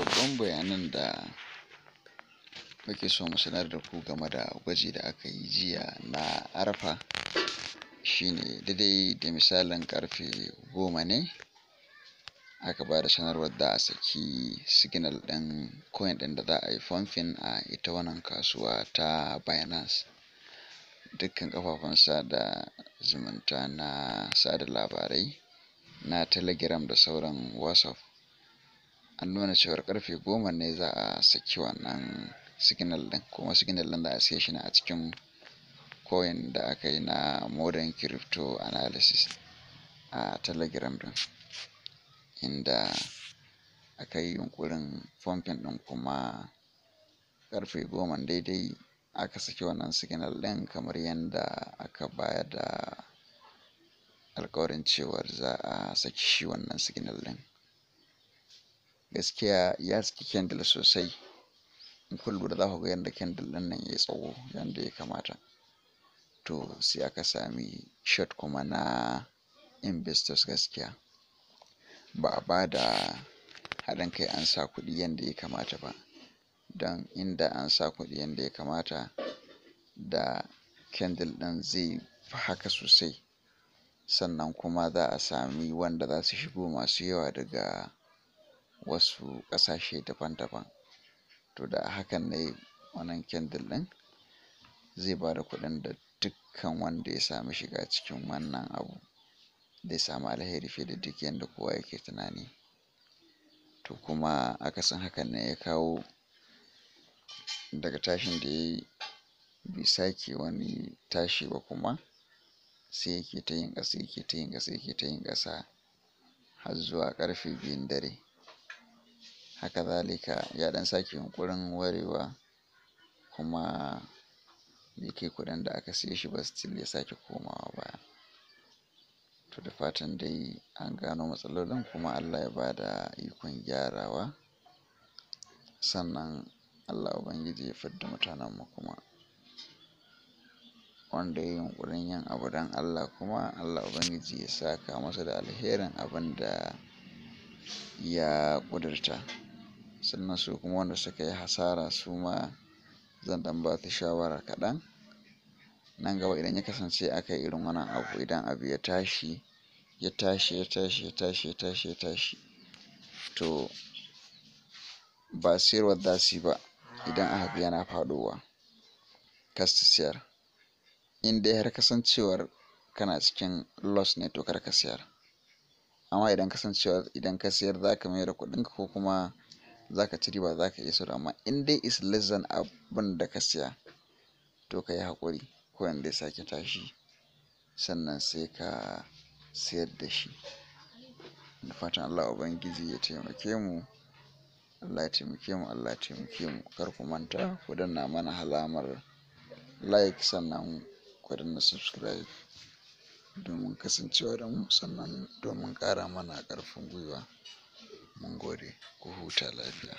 Babban bayanan da muke so mu sanar da ku game da gwaji da aka yi jiya na Arfa shine daidai da misalin karfe 10 ne aka ba da sanarwar da a saki signal ɗin coin ɗin da za a yi pumping a ita wannan kasuwa ta Binance. Dukkan kafafen sada zumunta na sada labarai na Telegram da sauran WhatsApp an nuna cewar karfe 10 ne za a saki wannan signal ɗin, kuma signal ɗin za a siye shi ne a cikin coin da aka yi na Modern Crypto Analysis a Telegram ɗin, inda aka yi yunƙurin pumping ɗin, kuma karfe 10 daidai aka saki wannan signal ɗin kamar yadda aka bayar da alkawarin cewar za a saki shi wannan signal ɗin. Gaskiya ya saki candle sosai. In kun lura, za ku ga yadda candle ɗin nan ya yi tsawo yadda ya kamata. To, sai aka sami short kuma na investors. Gaskiya ba a ba da haɗin kai an sa kuɗi yadda ya kamata ba, don inda an sa kuɗi yadda ya kamata, da candle ɗin zai fi haka sosai. Sannan kuma za a sami wanda za su shigo masu yawa daga wasu ƙasashe daban-daban. To, da hakan ne wannan candle ɗin zai ba da kuɗin da dukkan wanda ya sami shiga cikin wannan abu zai samu alheri fiye da duk yadda kowa yake tunani. To, kuma akasin hakan ne ya kawo daga tashin da ya yi bai sake wani tashi ba, kuma sai yake ta yin ƙasa, yake ta yin ƙasa, yake ta yin ƙasa har zuwa karfe 2n dare. Haka zalika ya ɗan sake yunƙurin warewa, kuma bai kai kuɗin da aka siye shi ba, still ya sake komawa baya. To, da fatan dai an gano matsalolin, kuma Allah ya bada ikon gyarawa. Sannan Allah Ubangiji ya fidda mutanenmu, kuma wanda ya yi yunƙurin yin abu don Allah kuma Allah Ubangiji ya saka masa da alherin abin da ya ƙudurta. Sannan su kuma wanda suka yi hasara, su ma zan ɗan ba su shawara kaɗan. Nan gaba idan ya kasance aka yi irin wannan abu, idan abu ya tashi, ya tashi, ya tashi, ya tashi, ya tashi, ya tashi, to ba siyarwar za su yi ba. Idan aka ga yana faɗowa, kar su siyar. In dai har kasancewar kana cikin loss ne, to kar ka siyar. Amma idan kasancewar idan ka siyar za ka mayar da kuɗinka ko kuma za ka ci riba, za ka iya sayarwa. Amma in dai is less than abin da ka siya, to ka yi haƙuri coin zai sake tashi, sannan sai ka sayar da shi. Da fatan Allah Ubangiji ya taimake mu. Allah ya taimake mu, Allah ya taimake mu. Kar ku manta ku danna mana alamar like, sannan ku danna subscribe domin kasancewa da mu, sannan domin ƙara mana ƙarfin gwiwa. Mun gode, ku huta lafiya.